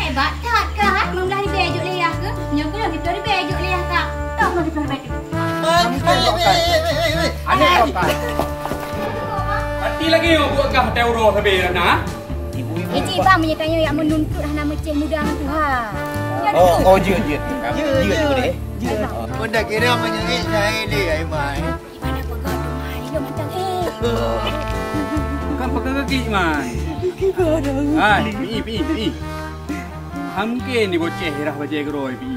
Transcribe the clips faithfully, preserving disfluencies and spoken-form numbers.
Hebat that kah, hai? Meunyoe ribèe jok lé yah keuh? Nyoe keuh lôn siploh ribèe jok lé yah kah? Toh lôn siploh ribèe tu. Hai, hai, hai, hai, hai, hai. Aneh kau, Kak. Pati lagèe nyoe buet kah teuh uroe sabé na? Eh, cit bang, meunyoe tanyoe jak meununtut hana meucéh muda ngon tuha. Oh, oh, jeuet, jeuet. Jeuet, jeuet, jeuet, jeuet deh. Jeuet. Bang. Benda kira meunyoe saya deh, ai mai. Di mana peugah tu, Mai? Dia macam, eh. Bukan peugah kaki, Mai. Hai, pi, pi, pi. Hana mungken diboceh irah bajèe keudroe, pi.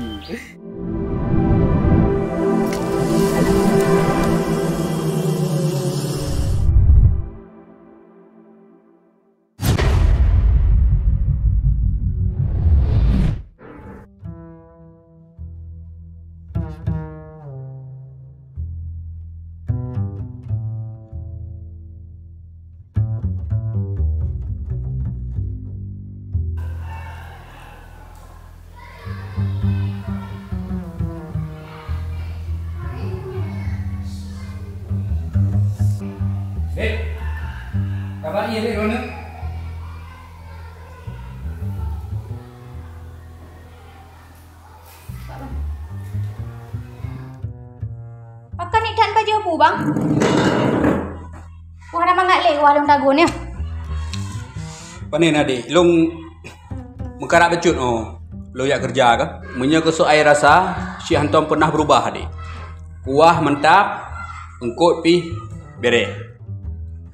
Dek, ka ba ié, Dek, droeneuh? Pakon nyan that bajèe bu, Bang? Wah, hana mangat lé, wah, lôn tagun nyoe. Pane na, Dek? Lôn meukarat bacut, oh, lôn jak keureuja kah. Meunyoe keu soai rasa, cit hántom peunah beurubah, Dek. Kuah mantap, eungkôt pih bèrèh.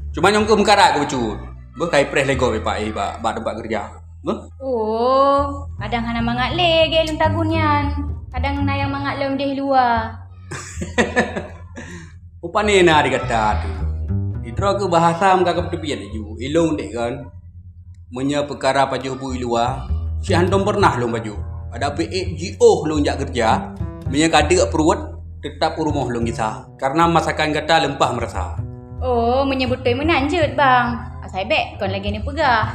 Cuma nyoe keuh meukarat keu bacut. Beuh, kai preh lé gob, Pak, eh, bak, bak teumpat keureuja. Beuh? Oh, kadang hana mangat lé lagèe lôn tagun nyan. Kadang na nyang mangat lom deh luwa. Pane na di gata tu. Sidroe keuh bahasa meuka keupeuteubiet laju. Ilôn dek kan. Meunyoe peukara pajoh bu i luwa, cit hántom peureunah lôn pajoh. Adak peuet jiôh lôn jak keureuja, meunyoe ka deuk pruet, teutab u rumoh lôn gisa. Kareuna masakan gata leumpah meurasa. Oh, meunyoe beutôi meunan jeuet, Bang. Asai bèk kon lagèe neupeugah.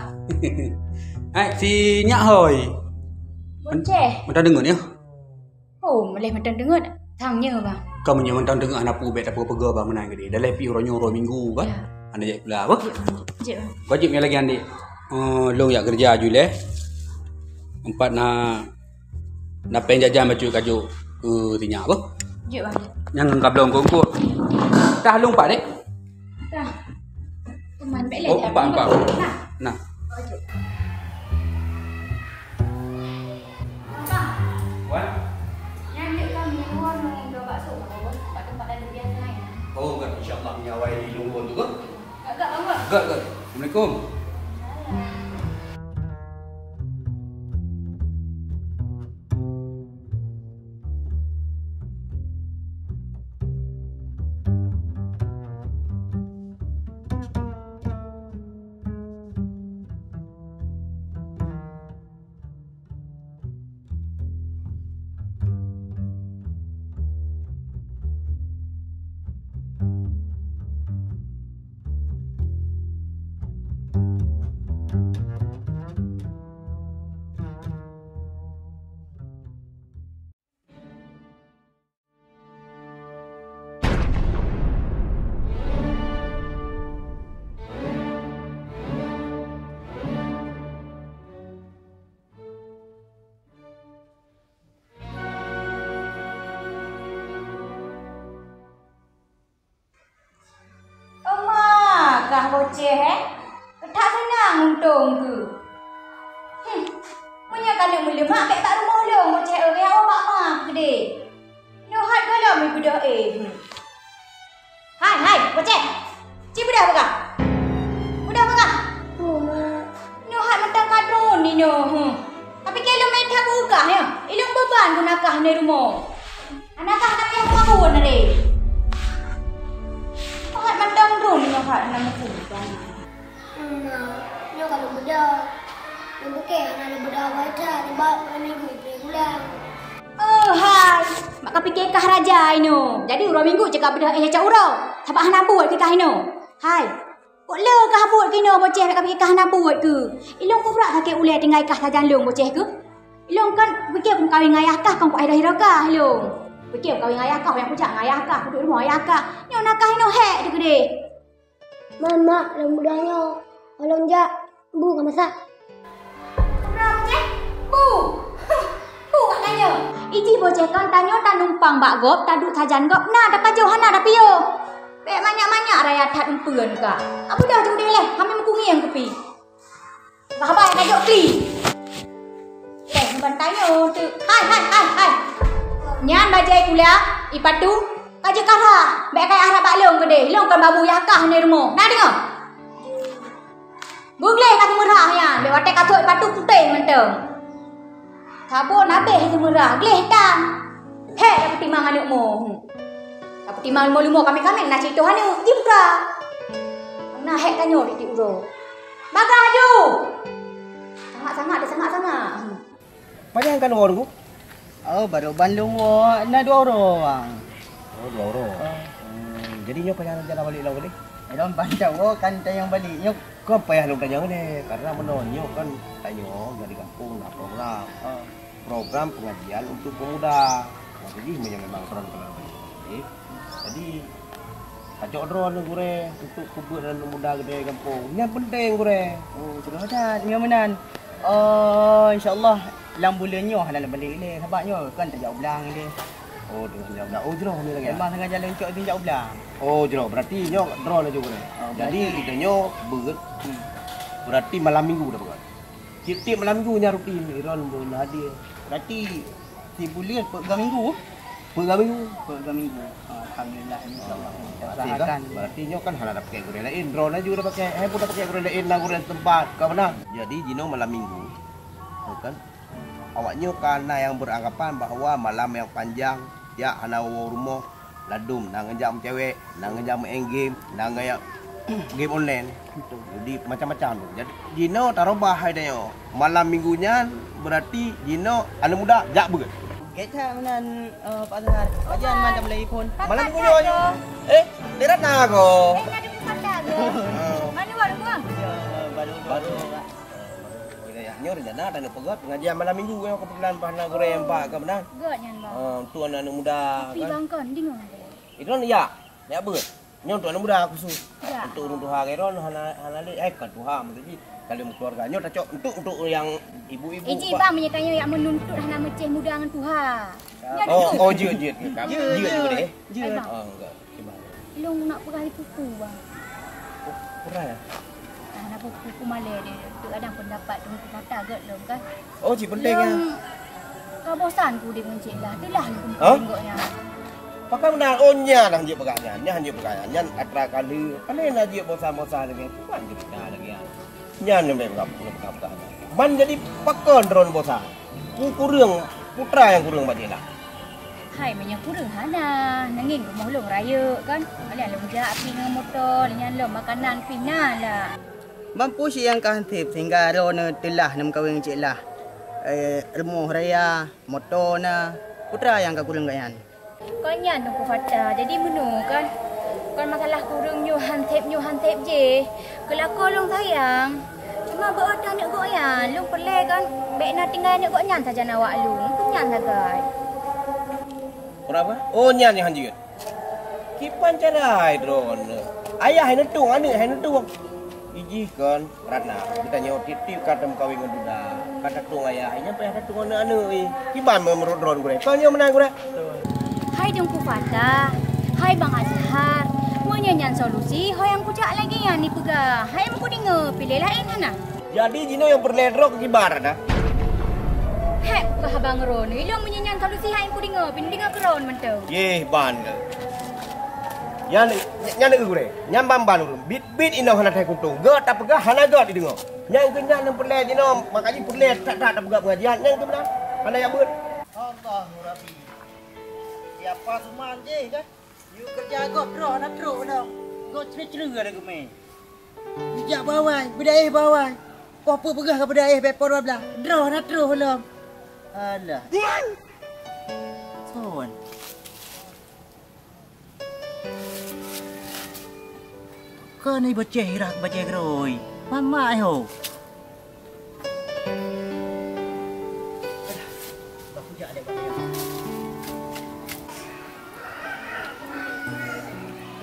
Hai, si nyak hôi. Bonceh. Meuta deungon ya. Oh, meuleh mantong deungon. Sang nyoe, Bang. Kamoe nyoe mantong deungon hana peue bèk tapeugah-peugah, Bang, meunan keudéh. Daleh pih uroe nyoe uroe minggu kan. Ya. Hana jak sikula, apa? Jeuet, Bang. Jeuet, Bang. Wajéb nyoe lagi, Andik. Eh, lôn jak keureuja aju lé. Empat na, na péng jajan bacut kajok keu si nyak, apa? Jeuet, Bang. Nyang ka bloe eungkôt-eungkôt. Tah lôn pat, Dek? Tah. Teman bèk lé. Oh, empat, empat. Nah. Nah. Oh, jeuet. Abang. Wan? Nyan dek kami luwa nyoe dua bakso, Bang, bak teumpat lalu biasa laén. Oh, gak, insya Allah, meunyoe awai di lungkon tu, kan? Gak, gak, Bang. Gak, gak. Assalamualaikum. Salam. Teuma kah Boceh, eh? Keutak seunang untông keuh. Hmm. Meunyoe ka neuk meuleumak, bèk bak rumoh lôn, Boceh, eh, bèk awai bak ma keudéh. Nyoe hat gohlom ibeudôh, eh. Hmm. Hai, hai, Boceh. Ci beudôh peugah. Beudôh peugah. Nyoe hat mantong ka droen nyoe, hmm. Tapi keu lôn meunan that beu kah, ya? Ilôn beuban guna kah nyoe rumoh. Hana kah, hana payah meubuet na deh. Pahat mantong droen nyoe, pahat hana meukeue. Ma, nyoe ka lôn beudôh. Lôn pike hana lôn beudôh awai that, nibak uroe minggu ipreh pulang. Oh, hai. Mak ka pike kah raja inoe. Jadi uroe minggu cit ka beudôh éh cak uroe. Sabab hana buet keu kah inoe. Hai. Kok le kah buet keunoe, Boceh, bèk ka pike kah hana buet keuh? Ilôn kubra sakét ulèe tinggai kah sajan lôn, Boceh, keuh. Ilôn kan pike kumeukawen ngon ayah kah, kon kuakhé roh kah ilôn. Pike kumeukawen ngon ayah kah, nyang kujak ngon ayah kah, kuduek rumoh ayah kah. Nyoe na kah inoe hék teuh keudéh. Man, Mak, lôn beudôh nyoe. Lôn jak bu ka masak. Bra, Boceh. Bu Pang bak gob, taduek sajan gob, na tapajoh hana tapiôh. Bèk manyak-manyak raya that eumpeuen ka. Abu dah judeh leh, hana meukungieng kupi. Bah bai ka jok kli. Eh, ban tanyoe tu. Hai, hai, hai, hai. Nyan bajèe kuliah, ipatu, ka jeuet kara. Bèk kaya arah bak lôn keudeh. Lôn kon babu yah kah ni rumoh. Na deungö? Beugleh ka seumeurah nyan, lé watèe ka sôk ipatu putéh mantong. Sabon habéh seumeurah, gleh tan. Hék, tapeutimang aneuk mo. Tapeutimang leumo-leumo kamé-kamé na cit toh aneuk, jimeuka. Na hék tanyoe tiep-tiep uroe. Bagah aju! Sangat-sangat, sangat-sangat. Pajan ka lôn woe, Teungku? Oh, barô ban lôn woe, na dua uroe, Bang. Oh, dua uroe. Ah. Hmm, jadi nyoe pajan rencana balik lom tadi? Ilôn ban woe kan tanyong balik. Nyoe kon payah lôn tanyong lé, karena meunoe nyoe kan tanyoe dari gampông na program. Ah. Program pengajian untuk pemuda. Nah, jadi meunyoe memang droeneuh keunong balik. Jadi, Tacok droeneuh gurèe untuk peubeuet aneuk muda keudéh gampông. Nyan peunteng gurèe. Oh, jroh that nyoe meunan. Oh, insya Allah lam buleuen nyoe hana lôn balik lé, sabab nyoe kan tajak u blang lé. Oh, tajak u blang. Oh, jroh nyoe lagèe. Memang sengaja lôn cok tajak u blang. Oh, jroh. Berarti nyoe droeneuh laju gurèe. Oh, jadi berarti kita nyoe beuet. Hmm. Berarti malam minggu dah peugah. Tiep-tiep malam minggu nyan rutin, droeneuh beuet hadiah. Berarti sibuleuen peuet ga minggu? Peuet ga minggu. Peuet ga minggu. Alhamdulillah, insya Allah. Kita usahakan. Berarti nyoe kan hana tapakèk gurèe laén. Droeneuh ju tapakèk. Hai pun tapakèk gurèe laén, na gurèe setempat. Ka meunan. Jadi, jinoe malam minggu. Kan? Awak nyoe ka na nyang beranggapan bahwa malam nyang panjang, jak hana woe rumoh, ladôm, na ngon jak meucewek, na ngon jak main game, na ngon jak game online. Betul. Jadi, macam-macam tu. Jadi, jinoe tarubah hai tanyoe. Malam minggu nyan, berarti jinoe aneuk muda jak beuet. Gét that meunan, eh, Pak Zahar. Pajan mantap lagi pun. Malam minggu nyoe. Eh, berat na ko. Eh, na duduk pakat ko. Ah. Mana baru buang? Ya, baru, baru. Wilayah nyoe rencana dan peugah pengajian malam minggu nyoe kebetulan bah na gurèe nyang bak ka meunan. Gét nyan, Bang. Ah, untuk aneuk-aneuk muda. Tapi kan. Bang kan, dengar. Itu kan ya, ya beuet. Nyoe untuk aneuk muda khusus. Ya. Untuk ureueng tuha keudroe hana, hana lé, eh, bukan tuha maksud jih. Kalau keluarga nyoe tacok untuk, untuk yang ibu-ibu. Eh, jih, Pak. Bang, meunyoe tanyoe yak meununtut hana meucéh muda ngon tuha. Ya, oh, betul. Oh, jeuet, jeuet. Jeuet, jeuet, jeuet, jeuet. Eh, Bang. Oh, enggak. Ilôn nak peugah ipuku, Bang. Oh, peugah ya? Ah, na puku-puku malèe deh. Tu kadang pendapat tu mata gèt lôn kan. Oh, cit penting ya. Ilôn ka bosan ku udép ngon Cik Lah. Teulah lôn kumpul. Hah? Ngon gobnyan. Pakon meunan, oh, nyan hana jeuet peugah nyan. Nyan hana jeuet peugah nyan. Nyan atra kali. Pane na jeuet bosan-bosan lagèe. Bukan cerita lagèe nyan. Nyan nyang bèk peugah, peugah, peugah. Man jadi pakon droeneuh bosan? Peue kureueng, peue atra nyang kureueng bak Cik Lah? Hai, meunyoe kureueng hana, neungieng rumoh lôn rayeuk kan. Paléng lôn jak pih ngon moto, lheuh nyan lom makanan pih na lah. Man peue sit nyang ka han sép sehingga droeneuh teulah neumeukawen ngon Cik Lah? Eh, rumoh raya, moto na, peue atra nyang ka kureueng gobnyan? Kon nyan Teungku Fatah, jadi meunoe kan. Kon masalah kureueng nyoe han sép nyoe han sép jéh. Keu lakoe lôn sayang. Cuma bak watèe aneuk gobnyan, lôn peureulèe kan bèk na tinggai aneuk gobnyan sajan awak lôn. Kon nyan sagai. Peurapa? Oh, nyan nyang han jeuet. Kiban cara hai droeneuh. Ayah hai neutôh, aneuk hai neutôh. Ijih kon. Ratna, geutanyoe tiep-tiep ka teumeukawen ngon duda, ka tatông ayah, nyan payah tatông aneuk-aneuk, eh. Kiban meunurot droeneuh gurèe. Kon nyoe meunan gurèe? Hai Teungku Fatah, hai Bang Azhar, meunyoe nyan solusi, ho nyang kujak lagèe nyan ipeugah. Hai meukudeungö, piléh laén hana? Jadi jinoe nyang peureulèe droe keu kiban, Ratna? Hék, peugah haba ngon droeneuh. Ilôn meunyoe nyan solusi, hai meukudeungö, pih neudeungö keu droeneuh mantong. Yeh, ban. Nyan, nyan gurèe. Nyan ban-ban ureueng. Bit Bit inong hana thèe kuntông. Gèt tapeugah hana gèt jideungö. Nyang keu nyan nyang peureulèe jinoe, maka jih peureulèe that-that tapeugah pengajian. Nyang keu meunan hana jak beuet. Allahu Rabbi. Siapa suman jih kah? Yue keureuja gob droe hana trok lom. Gob cre-cre lagèe mè. Yue jak bawai, beudaéh bawai. Poh peue peugah ka beudaéh bèk po dua blah. Droe hana trok lom. Alah. Son. Keuneuk beucéh hirak bajèe geurôi. Mamak ho.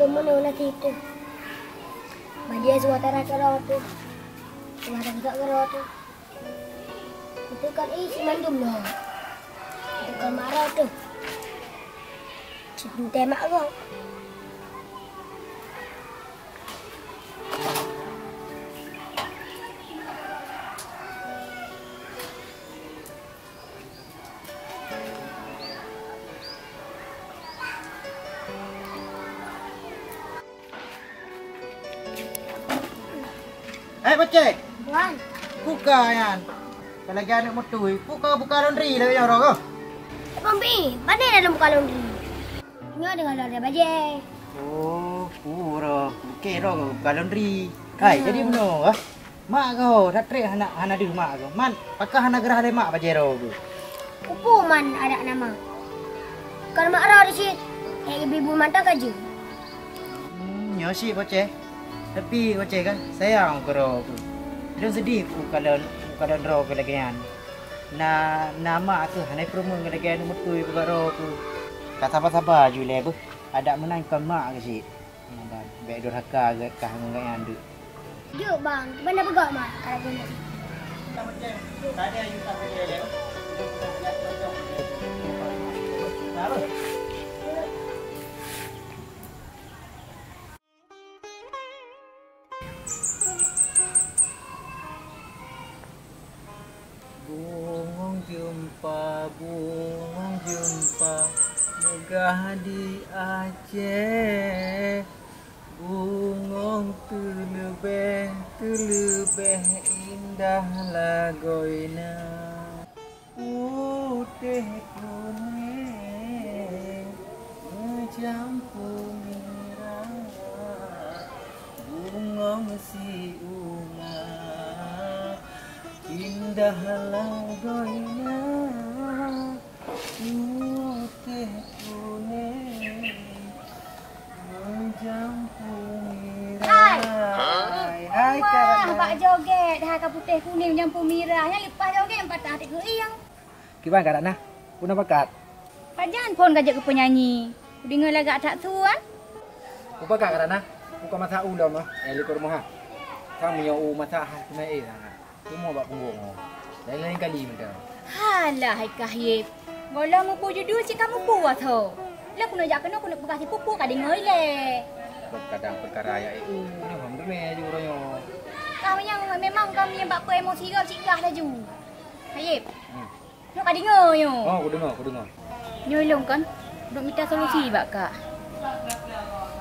Keumeunyoe na situ. Bajèe suwatara keudroe tu. Suwatara keudroe tu. Itu kan ih si mandum noh. Itu kan marah tu. Cit teuntèe mak gob. Hai, Boceh! Wan. Peue keuh nyan? Ka lagèe aneuk meutui. Peue keuh buka laundry lagèe nyoe droe keuh? Kompi, pane na lôn buka laundry? Nyoe deungon lôn ada bajèe. Oh, peue droe. Oke, droe buka laundry. Hai, jadi bunoe keuh? Mak keuh, that trép hana, hana deuh mak keuh. Man, pakon hana geurhah lé mak bajèe droe keuh? Peue man adak na mak? Kon mak droe di sit, ék geubri buet mantong ka jeuet. Hmm, nyoe sit Boceh. Tapi Boceh kan sayang keu droe keuh. Lôn seudeh keuh kalon, keu kalon droe keuh lagèe nyan. Na, na mak keuh hana peurumoh lagèe aneuk meutui keu droe keuh. Ka saba-saba ju lé beuh. Adak meunan kon mak keuh sit. Nyan, bèk durhaka gét kah ngon gobnyan deuh. Jeuet, Bang. Kiban na peugah, Man? Ka lagèe nyan. Bungong jeumpa, bungong jeumpa, meugah di Aceh. Bungong teuleubèh, teuleubèh indah lagoina. Putéh kunéng meucampur mirah, bungong siulah indah lagoina. Putéh kunéng meucampur mirah. Hai. Hai, hai, Kak Ratna. Wah, bak jogét hai ka putéh kunéng meucampur mirah. Nyan leupah jogét patah teuk geuieng. Kiban Kak Ratna, peue na pakat? Pajan phôn ka jeuet keu peunyanyi. Kudeungö lagak that su, kan? Peue pakat Kak Ratna? Buka masa u lom, ah. Eh, likot rumoh, ah. Sang meunyoe u masa, ah, keuneuk, eh, sangat. Cuma bak punggong, oh. Lain-lain kali mantong. Halah, hai Kah Yeb. Gohlom mupeue judul cit ka mupeue asoe. Lheueh keuneuk jak keunoe keuneuk peugah sipeue-peue ka deungö ilèe. Kadang peukara ya, eh, uh, nah, hom teumé ju uroe nyoe. Kah nyang memang kami nyang bak peu emosi gob cit kah laju. Kah Yeb. Hmm. Nyoe ka deungö nyoe. Oh, kudeungö, kudeungö. Nyoe lôn kon, duek mita solusi bak kah.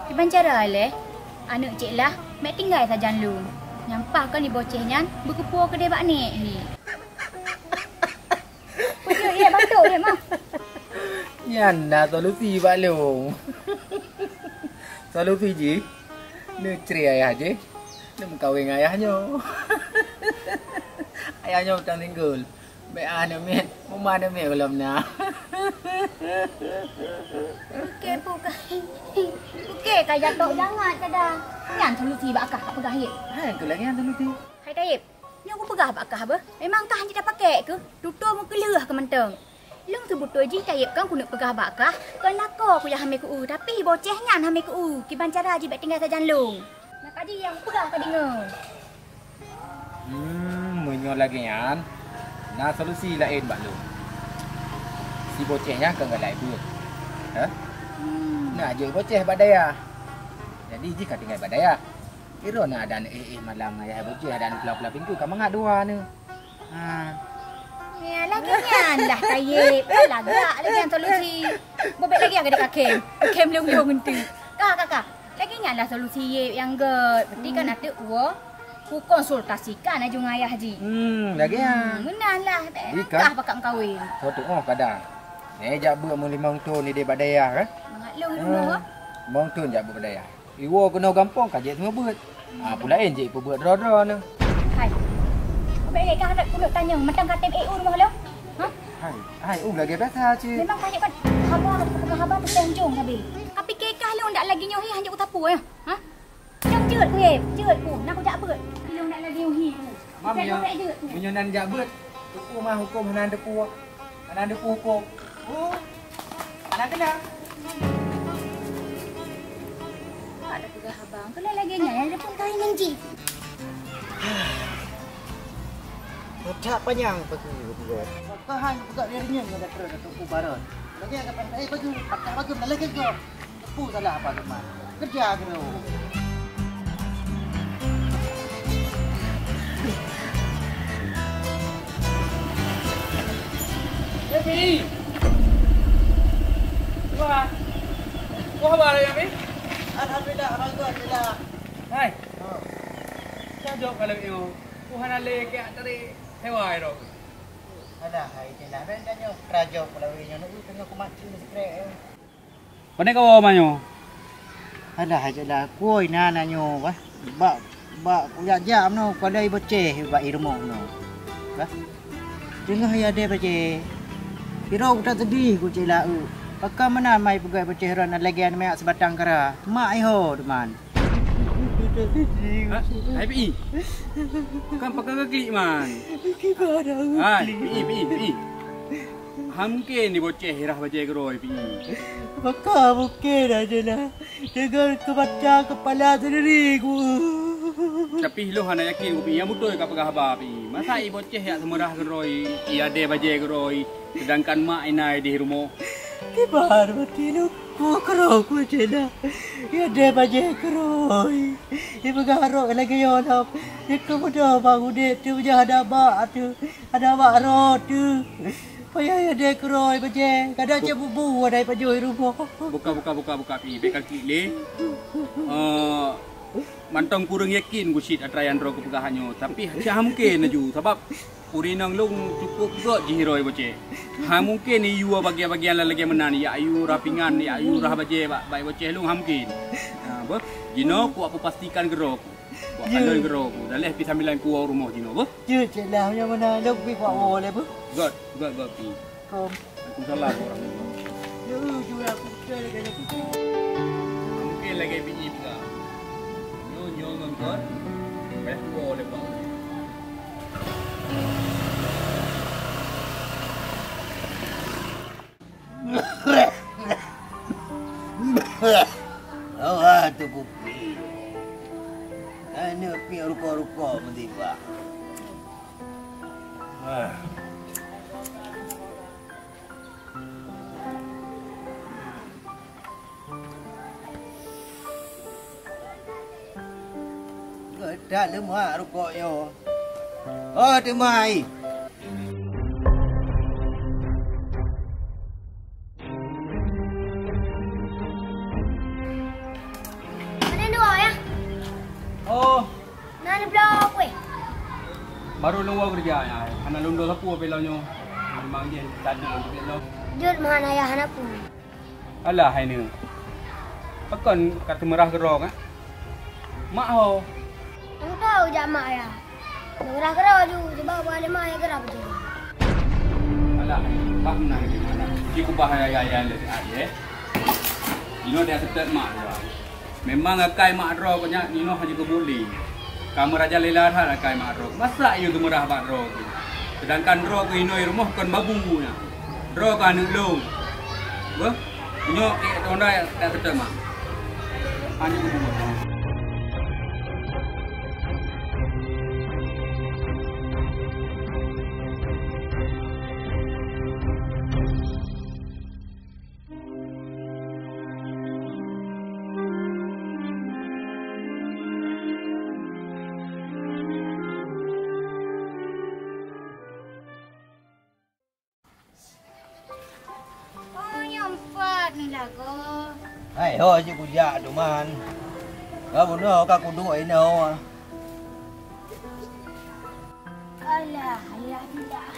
Kiban cara lé, aneuk Cék Lah, bèk tinggai sajan lôn. Nyan paih kon di Boceh nyan, beukeupuo keudéh bak nèk hi. Peue jeuet, Yeb, batuk, Yeb, mah. Nyan na solusi bak lôn. Solusi jih, neucre ayah jih, neumeukawen ngon ayah nyoe. Ayah nyoe utang single. Bèk aneuk miet, uma aneuk miet gohlom na. Oke, pu ka. Oke, ka jatok jangat kadang. Nyan solusi bak kah peugah Yeb. Hai, keu lagèe nyan solusi. Hai Tayeb, nyoe kupeugah bak kah beuh. Memang kah hanjeuet tapakèk keuh, tutoe meukeuleuh keu mantong. Lôn seubeutôi jih Tayeb kon keuneuk peugah bak kah, kon lakoe ku nyang hamé keu u, tapi Boceh nyan hamé keu u. Kiban cara jih bèk tinggai sajan lôn. Maka jih nyang kupeugah ka deungö. Hmm, meunyoe lagèe nyan, na solusi laén bak lôn. Si Boceh nyan ka galak beuet. Hah? Hmm. Na jeuet Boceh bak dayah. Jadi jih ka tinggai bak dayah. Kiro na adan éh-éh malam ayah Boceh adan pula-pula pintoe ka mangat dua ni. Ha. Ya, lagèe nyan dah Tayeb. Kan lagak lagèe nyan solusi. Bobek lagèe nyan ka dikakém. Kém lôn-lôn ngeunteuk. Ka, ka, ka. Lagèe nyan lah solusi Yeb nyang göt. Berarti kan ateueh uwoe kukonsultasikan aju ngon ayah jih. Hmm, lagèe nyan. Hmm, meunan lah. Jadi kan? Kah pakat meukawen. Ho tu, oh, kadang. Eh, jak beuet meulimong thon di bak dayah, kan? Mangat lôn rumoh. Limong thon jak beuet bak dayah. Iwoe keunoe gampông ka jeuet seumeubeuet. Ha, peue laén jeuet peubeuet droe-droe nyoe. Hai. Bèk lé kah aneuk kulot tanyong, mantong ka tem éh u rumoh lôn. Ha? Hai, hai, u lagèe biasa cit. Memang ka jeuet kan haba, haba tu teuh jong sabe. Ka pike kah lôn dak lagèe nyoe hi hanjeuet kusapeue, ha? Jom jeuet ku, eh, jeuet ku. Na kujak beuet. Lôn dak lagèe nyoe hi ku. Mam, meunyoe nan jak beuet, teupeu mah hukôm hana teupeu. Hana teupeu hukôm. Oh. Hana kena. Ada peugah abang. Kalau lagèe nyan, ada pun kain yang jih. Utak panyang pagi berdua. Tahan peugah dia renyang ada terus Datuk Kubaran. Lagèe ka payah, eh, bagus, patah bagus, dah lagèe keu. Teupeu salah apa teuma. Kerja keu. Eh, Pi. Wah. Wah, haba lagèe, Pi? Alhamdulillah, bagus, alhamdulillah. Hai. Oh. Ka jok ka lagèe nyoe. Ku hana lé keu tarék sewa iro. Alah, hai, itulah. Ben tanyoe kerajo pulawé nyoe, nunggu teungoh kumaté sikrek, eh. Pane kawoe ma nyoe? Alah, hai, itulah. Kuwoe na, na nyoe, bah. Bak, bak kujak-jak meunoe, kuadai boceh bak i rumoh meunoe. Bah. Teungoh i adé boceh. Iro kutak teudih kucilak u. Pakon meunan mai peugöt boceh ron lagèe aneuk miyueb sibatang kara. Mak iho, teuma. Ha? Hai, Pi. Kan pakai kaki, man. Hai, Pi, Pi, Pi. Hana mungken di boceh i rhah bajèe keudroe, Pi. Maka mungken aja lah. Dengan kematian kepala sendiri ku. Tapi lôn hana yakin, Pi. Nyang beutôi ka peugah haba, Pi. Masa i boceh jak seumeurah keudroe, i adé bajèe keudroe. Seudangkan mak inan di rumoh. Kiban mati lôn, ku keudroe ku cina. Ya deh bajèe keudroe. Ipeugah rot lagèe nyoe lom. Dikeue mudo bang udép teuh, meunyoe hana mak teuh, hana mak droe teuh. Payah ya deh keudroe bajèe. Kadang cit bubu ada pajoh i rumoh. Buka, buka, buka, buka, Pi. Bèk ka klik lé. Eh, mantong kureueng yakin ku cit atra nyang droe kupeugah nyoe. Tapi hana mungken laju. Sabab Ureueng inong lôn cukôp göt jih i rhah boceh. Hana mungken iyue bagian-bagian lagèe meunan, jak yue rhah pingan, jak yue rhah bajèe bak, bak boceh lôn, hana mungken. Ha, beuh? Jinoe kuwat kupastikan keudroe ku. Kuwat kalon keudroe ku. Daleh pi sambilan kuwoe rumoh jinoe, beuh? Jeuet cit lah, nyang meunan lôn pi kuwat woe lé, beuh? Göt, göt, göt pi. Kom. Waalaikumsalam warahmatullahi. Yo, jual aku betul lagi aku. Mungkin lagi biji juga. Nyo, nyo ngon kon. Payah kuwoe lé bang. Awah tu kupi. Aneuk piep ruko-ruko meutibak. Ah. Geutak leumak rukok nyoe. Oh, teuma ai. Mana dua ya? Oh. Na neubloe kueh. Baru lôn woe keureuja nyan, hana lôn dong sapeue pih lôn nyoe. Memang jih tadi lôn pih lôn. Jeuet meuhana yah hana peue. Alah hai nyoe. Pakon ka teumeurah keudroe, eh? Mak ho? Teuntèe jak mak yah. Teumeurah keudroe ju, sebab buah lé mak yah geurab ju. Alah, bak meunan di mana? Di kubah yah, yah, yah, yah, eh. Inoe dia seutôt mak dua. Memang akai mak droe keuh nyan inoe hana keubuet lé. Ka meurajalela that akai mak droe. Masa yue teumeurah bak droe keuh? Seudangkan droe keuh inoe rumoh kon babu nyan. Droe keuh aneuk lôn. Beuh, nyoe ék teuhondai dak seutôt mak. Hana keubuet. Oh, nyoe pat ni lagoe. Hai, ho, cit kujak, Duman. Ka bunoe ka kuduek inoe. Alah, ayah tidak.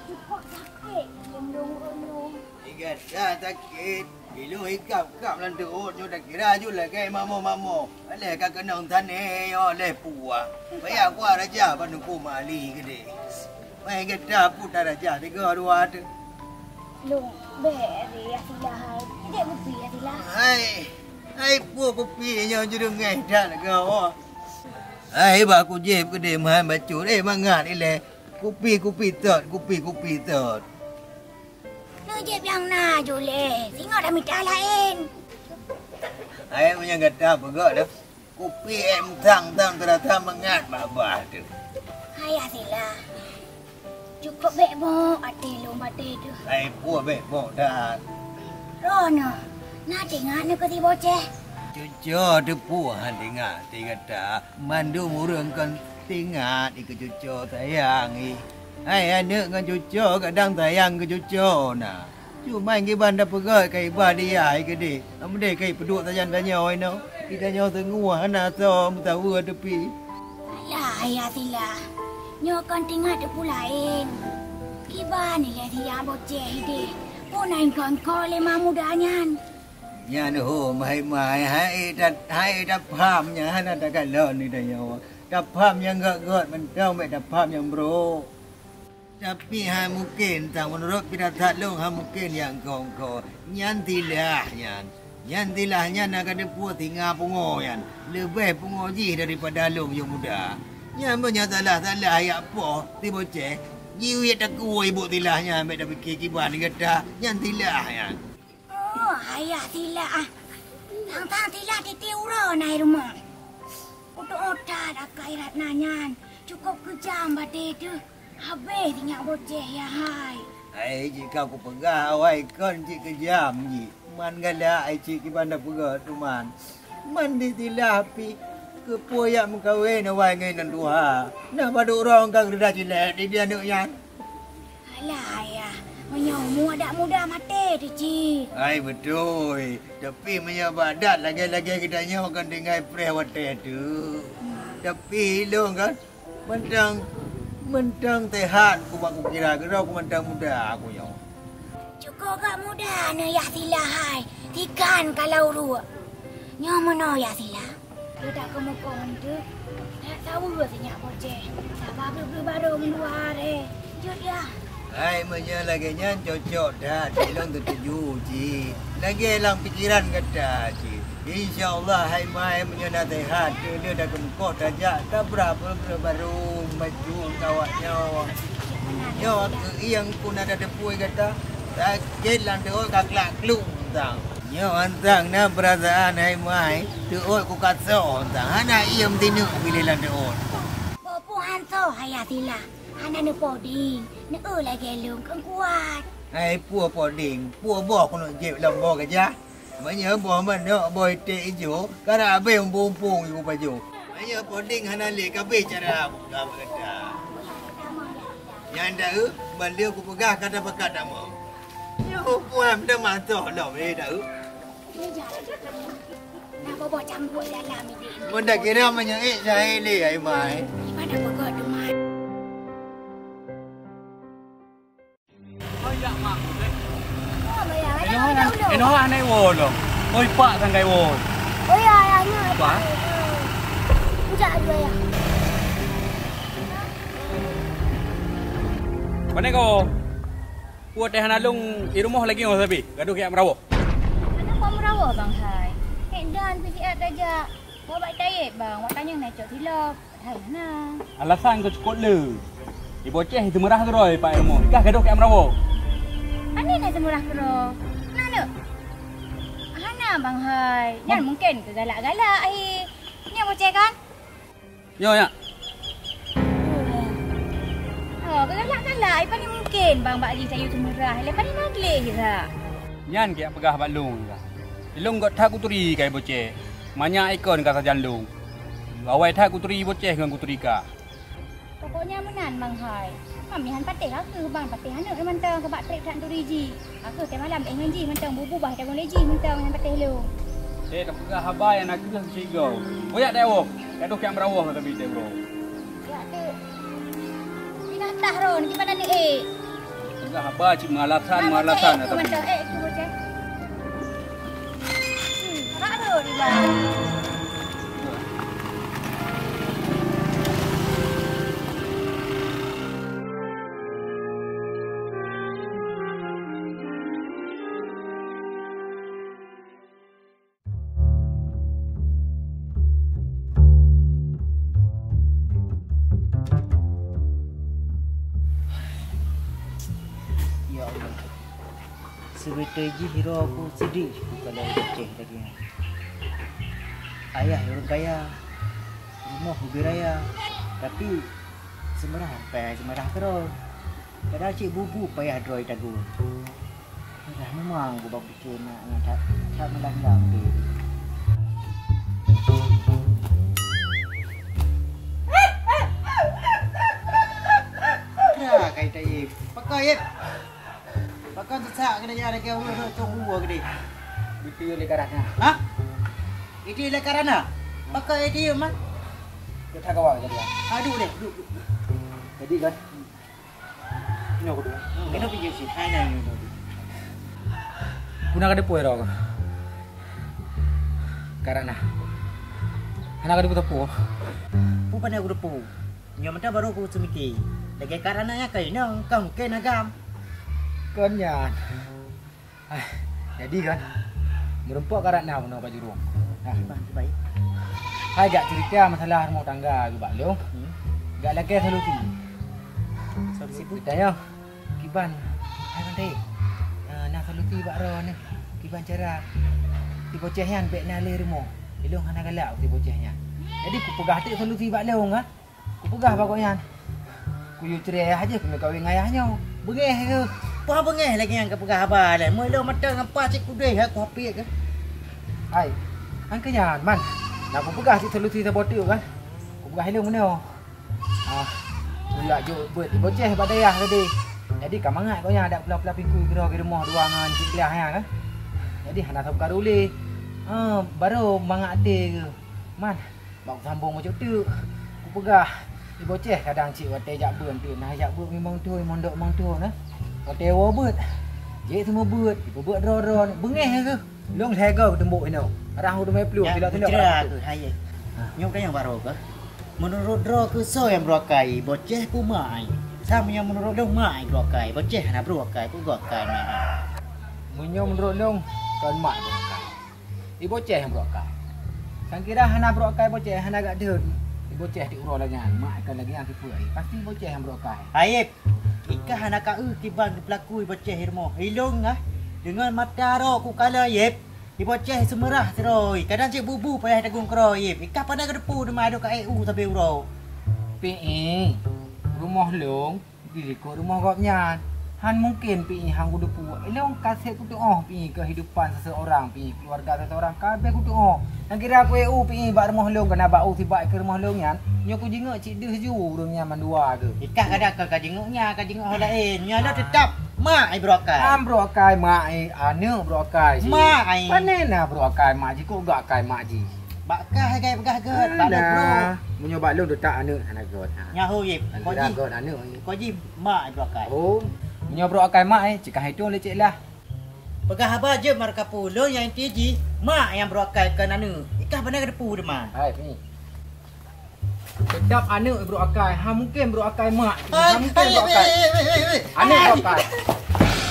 Cukup sakit, lindung ulung. Igat dah sakit. Ilung ikap-kap lam teuôt nyoe takira ju lagèe mamo-mamo. Alah ka keunong sanéh nyoe lé puah. Payah kuah raja bak Teungku Mali keudéh. Mai gata puta raja tiga dua tu. Lôn, bèk riyah sila hai. Idék kupi ya sila. Hai. Hai puah kupi nyoe jurungèh that lagèe awak. Hai bak kujép keudéh meuhan bacut. Eh mangat ilèe. Kupi, kupi tot, kupi, kupi tot. Neujép nyang na ju lé, singoh tamita laén. Hai meunyoe gata peugah dah, kupi ék meuthang-thang teurasa mangat babah teuh. Hai Asila, cukôp bèk mok até lôn batée teuh. Hai peue bèk mok that. Droeneuh na teuingat neu keu si Boceh? Cuco teupeue han teuingat, teuingat that. Mandum ureuëng kon teuingat i keu cuco sayang i. Hai aneuëk ngon cuco kadang sayang keu cuco na. Cuma kiban tapeugét ka iba dia hai keudeh. Amdeh ka ipeuduek sajan tanyoe inoe. Di tanyoe teungoh hana soe meutawa teupie. Alah, Ayah Sila. Nyoe kon teuingat teupeu laén. Kiban ilée siya Boceh ideh. Pun ai kon ko lé ma muda nyan. Nyan ho mai-mai hai dat hai dat pham nyan hana takalon di tanyoe. Tapham nyang gét-gét mantong bék tapham nyang brok. Tapi hai mungken tang meunurot pirasat lôn hai mungken nyang kong-kong. Nyan tilah nyan. Nyan tilah nyan na ka teupeue singa pungo nyan. Leubeh pungo jih daripada lôn yôh muda. Nyan meunyoe salah-salah yak poh si Boceh. Jiwiet takue ibu tilah nyan bék tapike kiban gata. Nyan tilah nyan. Oh, Ayah Sila ah. Tang-tang Sila titi uroe na i rumoh. Kutu ota dak akhirat na nyan. Cukup keujam batée teuh. Habéh sinyak Boceh ya hai. Ai jika kupeugah awai kon cit keujam jih. Man galak ai cit kiban tapeugah teuma. Man di tilah pih keupeue yak meukawen awai ngon inong tuha. Nah padub rong ka geureudah cilek di aneuëk nyan. Alah Ayah, meunyoe umu adak muda maté teuh cit. Hai beutôi. Tapi meunyoe bak adat lagée-lagée geutanyoe kan tinggai preh watée teuh. Tapi ilôn kan mantong mantong sehat ku bak kukira keudroe ku mantong muda ku nyoe. Cuko gak muda neu Yah Sila hai, tikan kalau ruek. Nyoe meunoe Yah Sila. Geudak keumukon teuh, that saweue sinyak Boceh. Saba bleuh-bleuh barô meuluwa ré. Jeuet Yah. Hai meunyoe lagée nyan cocok that, ilôn teutuju cit. Lagée lam pikiran gata cit. Insya Allah hai mai meunyoe na sehat, keu lheueh takeumukot tajak tabra peue-peue barô maju kawak nyoe. Nyoe keu ieng pun ada teupui gata, sakét lam teuôt ka klak kluk tang. Nyoe antang na peurasaan hai mai, teuôt ku kasoe antang hana iem tineuk biléh lam teuôt. Peue-peue han soe hai Yah Sila, hana neupoding, neu-eu lagée lôn keu kuat. Hai peue poding, peue boh keuneuk jieb lom boh geujah? Meunyoe boh manok boh iték ijo, karab habéh umpung-umpung ibu pajoh. Meunyoe poding hana lé kabéh cara buka bak gata. Nyan dak eu, ban lheueh kupeugah ka tapakat tamong. Nyoe puan meutamah soh lom, eh, dak eu. Nah, boboh cangguek dalam idéh. Mun dak kira meunyoe ék jahé lé ai mai. Iban dak peugah teuma. Oh, ya, Mak. Oh, ya, Inoe hana iwoe lom. Oi, pak sanggai woe. Oh, ya, ya, nya. Pak? Bujak dua ya. Pane ko? Puet teh hana lông i rumoh lagi ngon sabe. Gadoh kiak meurawoe. Hana kuat meurawoe, Bang Hai. Kek dan pih siat tajak. Wah, bak tayeb, Bang. Wak tanyong na cok silop. Hai, hana. Alasan keu cukop le. Di Boceh teumeurah keudroe pak i rumoh. Kah gadoh kiak meurawoe. Pane na teumeurah keudroe? Na neuk? Hana, Bang Hai. Nyan mungken keu galak-galak hi. Nyan Boceh kan? Nyoe, nyak. Oh, galak-galak. Ai pane mungken bang bak jih sayue teumeurah. Lé pane na gleh ira. Nyan kiak peugah bak lôn ira. Ilôn göt that kuturi kai Boceh. Manyak ikon ka sajan lôn. Awai that kuturi Boceh ngon kuturi ka. Pokoknya meunan, Bang Hai. Mami han patéh ka keuh, Bang. Patéh aneuk mantong ka bak trép that turi jih. Ka keuh teumalam éh ngon jih mantong bubu bah teugon lé jih mantong nyan patéh lôn. Eh, tapeugah haba nyang na keuh sigoe. Boyak deh woh, gadoh kiang meurawoh ngon sabe teuh, bro. Yak teuk. Pinah tah ron, kiban aneuk ék. Tapeugah haba cit meulasan, meulasan. Mantong ék keu bocah. Hmm, rak ron, Bang. Ya Allah, seubeutôi jih droe ku seudeh ku kalon Boceh lagée nyan. Ayah ureuëng kaya, rumoh ubé raya, tapi seumeurah payah seumeurah keudroe. Padahai cit bubu payah droe tagun. Dah memang gubak bikin nak, nak that, that melandang tu. Dah kai taib. Pakai yep. Pakai sesak kena jalan ke urus tu tunggu gede. Itu le karana. Ha? Itu le karana. Pakai itu man. Kita kawan jadi. Aduh deh, duduk. Jadi kan. Inoe kudu. Inoe pih jeuet sit, hai nyan inoe. Guna ka deupôi roh. Karana hana ka deupôi teupeu. Peue pandai kudeupeu. Nyoe mantong barô kuseumike. Lagèe karana nyang ka inong, ka mungken agam. Kon nyan. Ah, jadi kan, meureumpok karat na bunoe bak jurông. Ah. Kiban, kiban. Hai gak cerita masalah rumah tangga geuh bak lôn. Hmm. Gak lakèe solusi. Solusi peue? Tanya, kiban, hai Bante. Ah, na solusi bak droeneuh. Kiban cara si Boceh nyan bèk na lé rumoh. Ilôn hana galak si Boceh nyan. Jadi kupeugah teuk solusi bak lôn kan. Kupeugah bak gobnyan, kuyue cerai ayah jih, kumeukawen ngon ayah nyoe. Beungèh keuh. Peue beungèh lagèe nyan kapeugah haba lé. Meulôn mata ngon pa cit kudeh, ha, kuhapit keuh. Hai, han keuh nyan, man. Nah, kupeugah cit solusi saboh teuk kan. Kupeugah ilôn meunoe. Ah, kujak jok beuet di Boceh bak dayah tadi. Jadi ka mangat gobnyan adak pula-pula pingkui keudroe di rumoh dua ngon cit Glah nyan kan. Jadi hana sapeue ka rulé. Ah, barô mangat até keuh. Man, Bak sambông bacut teuk, kupeugah, di Boceh kadang cit watèe jak beuet teuk, na jak beuet mimang thôn, mondok mimang thôn, nah. Watèe woe beuet, jeuet seumeubeuet, jipeubeuet droe-droe, beungèh keuh. Lôn lhèe goe teumbok inoe, rhah u teumé plueng, tilok-tilok. Putra keuh, hai. Ha. Nyoe ka nyang barô keuh. Meunurot droe keuh soe nyang brôk akai, Boceh peue mak ai? Sama nyang meunurot lôn mak ai brôk akai, Boceh hana brôk akai, peue goe akai mak ai? Meunyoe meunurot lôn, kon mak brôk akai. I Boceh nyang brôk akai. Sang kira hana brôk akai Boceh, hana gak deuh. I Boceh di uroe lagèe nyan, mak akan lagèe nyan sipeue ai. Pasti Boceh nyang brôk akai. Hai Yep, i kah hana ka eu kiban geupeulaku i Boceh i rumoh. Ilôn ngah, deungon mata droe kukalon Yep. I Boceh seumeurah sidroe, kadang cit bubu payah tagong keudroe Yep. I kah pandai kadeupeu teuma adoe ka ék u sabe uroe. Pi i, rumoh lôn. Di likot rumoh gobnyan. Han mungken pi i han kudeupeu. Ilôn ka sép kutu'oh pi i keuhidupan seseorang, pi i keuluwarga seseorang ka abéh kutu'oh. Nyang kira kuék u pi i bak rumoh lôn, keunan bak u sibak keu rumoh lôn nyan, nyoe kujingeuk cit deuh ju ureueng nyan mandua geuh. Ikah kadang ka, ka jingeuk nyan, ka jingeuk ho laén. Nyoe lôn teutap mak i brôk akai. Am brôk akai mak i, aneuk brôk akai jih. Mak i. Pane na brôk akai mak jih, kok gak akai mak jih. Bak kah hai gaya peugah gèt, bak lôn brôk. Meunyoe bak lôn teutap aneuk hana gèt. Ha. Nyaho, Yip. Hana gèt aneuk. Ko jih mak brôk akai. Oh, meunyoe brôk akai mak, eh, cit ka hitong lé cit lah. Peugah haba jeuet markapu lôn nyang inti jih, mak nyang brôk akai kon aneuk. Ikah bana kadeupeu teuma. Hai, ni. Teutap aneuk brôk akai, ha mungken brôk akai mak. Ha mungken brôk akai. Aneuk brôk akai.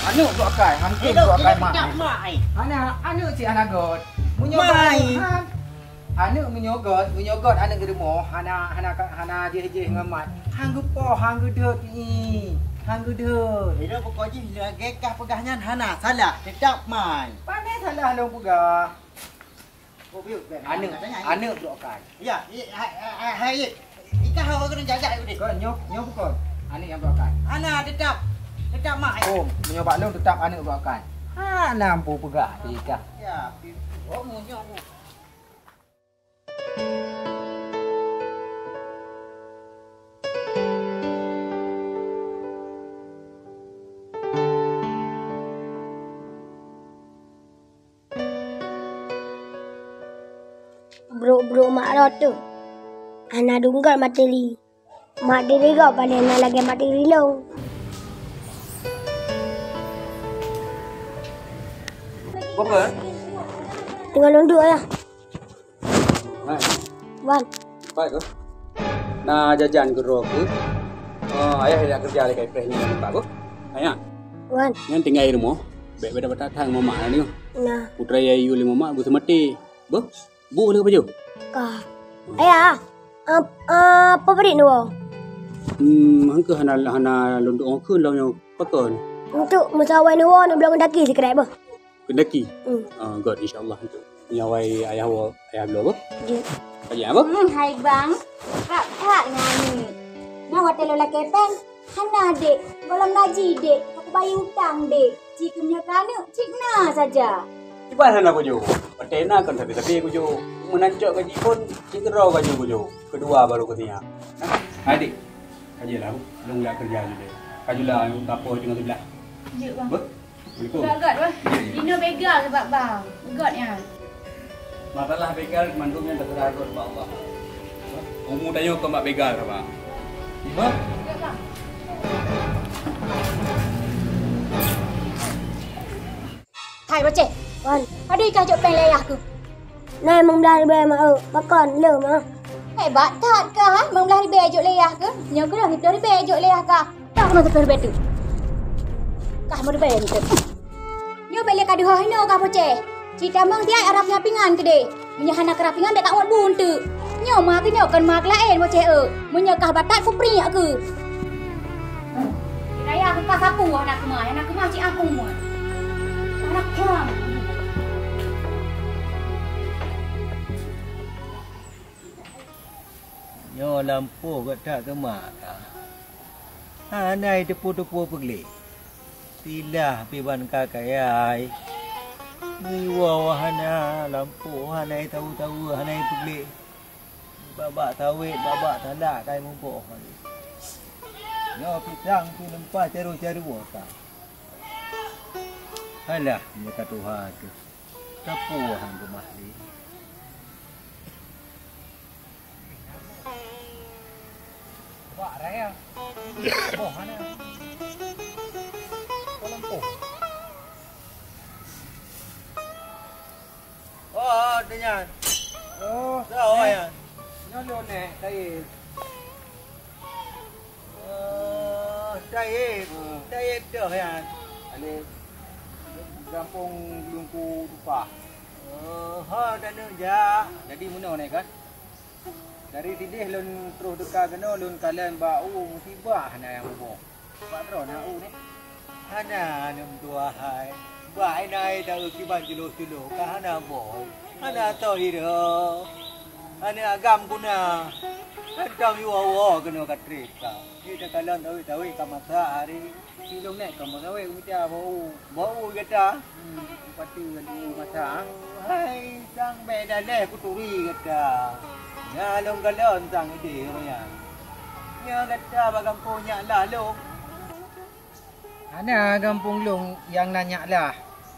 Aneuk brôk akai, ha mungken brôk akai mak. Teutap mak, eh. Hana, aneuk cit hana gèt. Meunyoe mak, eh. Aneuk meunyoe gèt, meunyoe gèt aneuk di rumoh, hana, hana, hana jéh-jéh ngon mat. Han geupoh, han geudeuet, ih, han geudeuet. Ilôn pokok jih lagèe kah peugah nyan hana salah, teutap mak. Pane salah lôn peugah. Oh, biuk, biar aneuk, aneuk brôk akai. Ya, hai, hai, hai, hai. Ikah awak kena jaga, Yudi. Kon, nyoe, nyoe bukon. Aneuk nyang brôk akai. Hana, teutap. Teutap mak. Oh, meunyoe bak lôn teutap aneuk brôk akai. Hana ampu peugah, ikah. Ya, oh, meunyoe. Brôk-brôk mak rot tu. Hana dunggot materi. Mak diri gob paléng na lagèe mak diri lôn. Bapa? Teungoh lôn duek, Ayah. Hai. Wan. Baik, ko. Na jajan keudroe keuh. Oh, ayah dak keureuja lé kai preh nyoe, Pak, ko. Ayah. Wan. Nyan tinggai rumoh. Bèk beda batang ngon mamak nyoe. Nah. Putra yah yue lé mamak geuseumati. Boh? Bu lé baju? Ka. Ayah, ap-, apa beri nyoe? Hmm, hangkeu hana, hana lôn duek kheun lom nyoe pakon? Untuk meusawa nyoe, nyoe belom daki sikrek boh. Keundaki? Hmm. Ah, gèt, insya Allah. Nyoe awai ayah wo, ayah bloe boh. Jeuet. Ka jak boh? Hmm, hai bang. Hak-hak nyan. Nyoe watèe lôn lakèe péng. Hana, Dek. Gohlom gaji, Dek. Tapi Bayeue utang deh, ci keu meunyoe ka aneuk cit na saja. Kiban hana kujo. Watèe na kon sabe-sabe kujo. Meunan cok gaji phon, cit keudroe gaji kujo. Keudua baru kusiap. Nah, adik. Ka jeuet lah, lôn jak keureuja jih deh. Ka jula, ka po teungoh siblah. Jeuet, Bang. Beuh? Assalamualaikum. Gak-gak, Bang. Jeuet, jeuet. Dinoe bega sabab Bang. Gak nyan. Masalah bega mandum nyan teuseurah rot bak Allah. Umu tanyoe keu mak bega, Bang. Beuh? Jeuet, Bang. Hai Boceh. Wan. Padum kah jok péng lé ayah keuh? Nai meublah ribèe mak eu, pakon le mah. Hebat that kah, hai, meublah ribèe jok lé ayah keuh? Nyoe keuh lheuh siplôh ribèe jok lé ayah kah. Kah keunoe siplôh ribèe tu. Kah meuribèe tu. Nyoe bèk lé ka deuh hinoe kah Boceh. Cit tamong tiai arab nyan pingan keudeh. Meunyoe hana keurap pingan bèk ka uet bu eunteuk. Nyoe ma keuh nyoe kon ma keu laén Boceh eu. Meunyoe kah batat kupriek keuh. Raya keu ka sapeue hana keumah, hana keumah cit aku meuet. Hana keumah. Nyoe lampôh gata keumah ka. Hana teupeu-teupeu peugleh. Silah pih ban ka kayai. Ngiwoe hana, lampôh hana tawu-tawu, hana peugleh. Babak sawét, babak salak kai muboh. Nyoe pisang tu lempa caru-caru ka. Alah, muka tuha tu. Sapeue han geumah lé. Bak raya. Boh hana. Kau lampu. Oh, tu nyan. Oh, Sawa eh. Nyan. Nyoe lôn eh, Taib. Oh, Taib. Hmm. Taib toh nyan. Alé gampông Lungku Tupah. Oh, ho, taneuk jak. Jadi meunoe neh kan? Dari sideh lôn troh teuka keunoe lôn kalon bak u musibah na nyang muboh. Bak droeneuh na u neh? Hana, aneuk meutuah hai. Bak inan taeu kiban culo-culo ka hana boh. Hana toh hireuen. Aneuk agam guna. Hantom iwoe-woe keunoe ka trép ka. Di takalon tawét-tawét ka masak hari. Silong nèk kamoe sawét mita bau. Bau gata. Hmm, pati ngon u mata. Hai, sang bèk daleh kuturi gata. Nya lôn galon sang idéh roh nyan. Nya gata bak gampông nyak lah lôn. Hana gampông lôn nyang na nyak lah.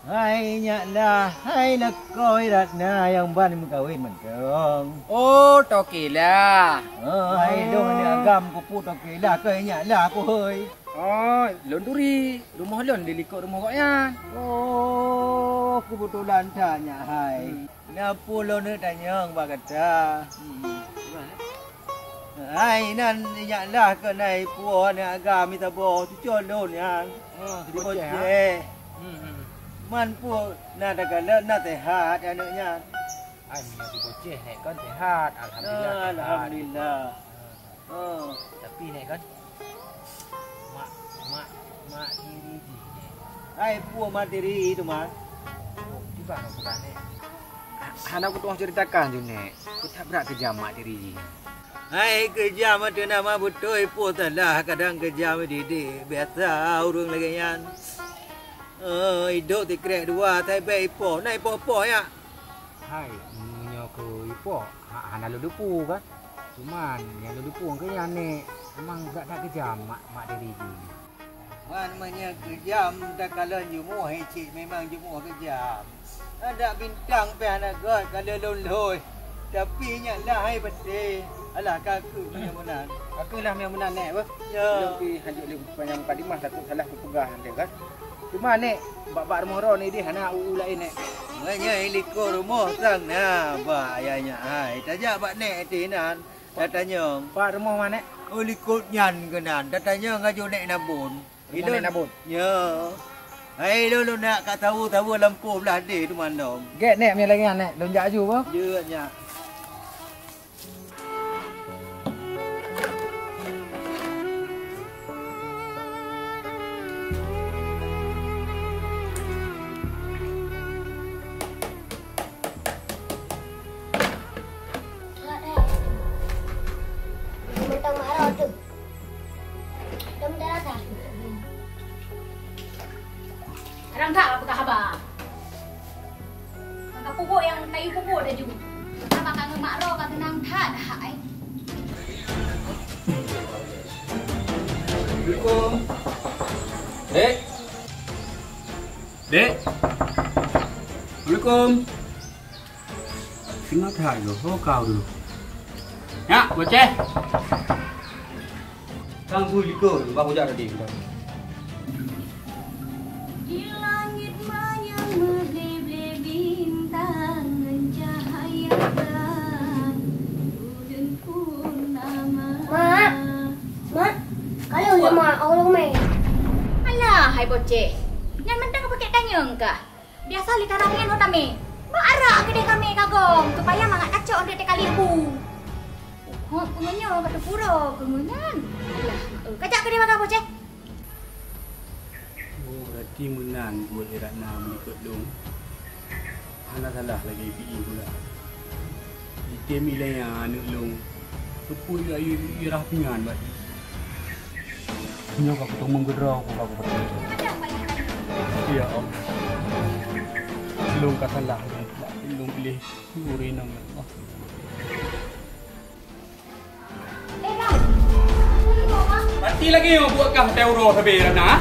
Hai nyak lah, hai lakoe Ratna nyang ban meukawen mantong. Oh, Tokila. Oh, hai lôn aneuk agam kupu Tokila keu nyak lah kuhôi. Oh, lôn turi. Rumoh lôn di likot rumoh gobnyan. Oh, keubeutulan that nyak hai. Hmm. Na peue lôn neuk tanyong bak gata. Hmm. Hai, nan nyak lah keuh na ipuwoe aneuk agam mita boh cucoe lôn nyan. Oh, si Boceh, ha? Si Boceh. Hmm, hmm. Man peue na takalon na seuhat aneuk nyan. Ai, meunyoe si Boceh nèk kon seuhat, alhamdulillah seuhat. Alhamdulillah. Oh. Tapi nèk kan mak, mak, mak tiri jih nèk. Hai, peue mak tiri tu, Mak? Oh, tiba nak bukan nèk. Ha-, hana kutu'oh ceritakan tu nèk. Keu that brat keujam mak tiri jih. Hai, keujam tu nama beutôi, peue salah kadang keujam didik. Biasa ureueng lagèe nyan. Eh, idop sikrek dua, tai bèk ipoh. Na ipoh-poh nyak. Hai, meunyoe keu ipoh, ha-, hana lôn teupeu kan. Cuman nyang lôn teupeu keu nyan nèk, memang brat that keujam mak, mak tiri jih. Man meunyoe keujam takalon jumuh, hai cit memang jumuh keujam. Adak bintang pih hana göt ka lôn lôn lhôi. Tapi nyak lah hai patéh. Alah ka keuh meunyoe meunan. Ka keuh lah meunyoe meunan nèk beuh. Ya. Lôn pih hanjeuet lé panyang mukadimah takot salah kupeugah nyan kan. Cuma nèk, bak-bak rumoh droeneuh idéh hana u-u laén nèk. Meunyoe i likot rumoh sang na bak ayah nyak hai. Tajak bak nèk ateueh inan, tatanyong. Bak rumoh ma nèk? Oh, likot nyan keunan, tatanyong aju nèk Nabon. Rumoh nèk Nabon? Ya. Hai, lôn, lôn nak ka saweue-saweue lampôh blah deh teuma lom. Gèt nèk, meunyoe lagèe nyan nèk, lôn jak aju beuh. Jeuet nyak. Rang that ka peugah haba. Ka peubuet nyang tayue peubuet laju. Haba ka ngon mak droe ka teunang that hai. Assalamualaikum. Dek. Dek. Assalamualaikum. Singoh that lôn, ho kau dulu. Nyak, Boceh. Kang bui likot, bak bujak tadi. Di langit manyang meuble-ble bintang ngon cahya bulan, bulan purnama. Mak, mak, kalau ya, mak, Allah, mak. Alah, hai Boceh. Nyan mantong ka pakai tanyong kah? Biasa lé tarang nyan ho tamé. Bak arak keudeh kami kagong, supaya mangat kacok untuk teukalih bu. Hok, peungeunyoe ka teupuro, peungeunyan. Alah, eh, kajak keudeh bagaih Boceh. Oh, berarti meunan buet Ratna meulikot lôn. Hana salah lagèe pi pula. Jitem ilèe aneuk lôn. Keupeue yue, yue, yue rhah pingan bak jih? Nyoe ka kuteumong keudroe, ka kupeuteupeue. Ya Allah. Lôn ka salah lôn, lôn piléh ureueng inong, ya Allah. Pati lagèe nyoe buet kah teuh uroe sabé Ratna?